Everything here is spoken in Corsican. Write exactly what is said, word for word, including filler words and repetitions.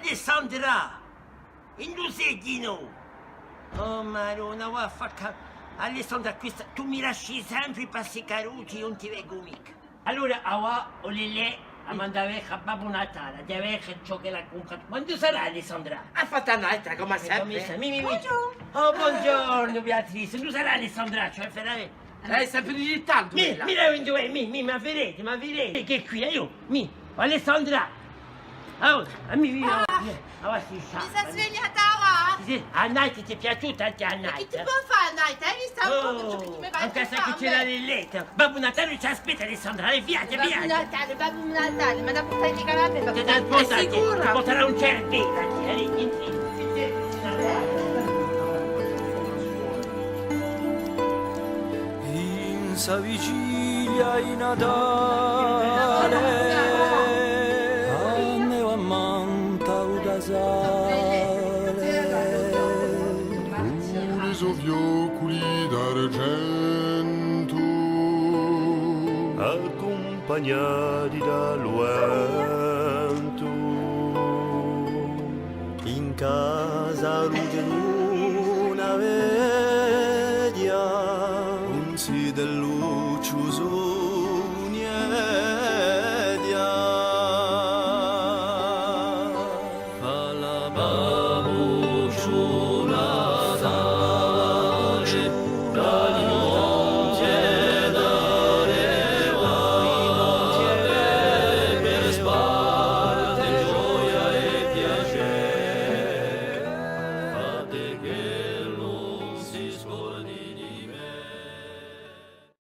Alessandra! Induve sì dinò? Oh Madonna, và à fà ca-, Alessandra, questa, tù mi lasci sempre pà sti carrughji, eiu ùn ti vecu micca. Allora, avà, o Lellè, a manda à vede à Babbu Natale, à vede ciò ch'ellu hà cumpratu. Ma induve sarà Alessandra? Hà fattu a netta, cum'è sempre. Mì, mì, mì. Bonghjornu. Oh, bonghjornu, Beatrice. Induve sarà Alessandra? Ci vole à vede. Eh, sempre in ritardu, mì, quella. Mì, induve hè, mì, mì, ma vedete, ma vedete. Chì hè quì, eh, eiu, mì, Alessandra. Oh, a mì, mì, oh, mì, oh, sì, sa. Mi sò svegliata, và. Sì, sì, a netta ti hè piaciuta, ancu a netta? Chì ti pò fà a netta, eh? Hai vistu un pocu ciò chì tù mi fai fà à mè? Ancu s'ellu ci hè a netta. Babbu Natale ci aspetta, Alessandra, è via, è via. Babbu Natale, Babbu Natale, ma da portà i regali à mè, Babbu Natale. Hè sicura? Ti porterà un cervellu, allez, entri. In sta vigilia di Natale, a me ammanta u casale, cù li so fioculi d'argentu, accumpagnati da lu ventu, in casa luce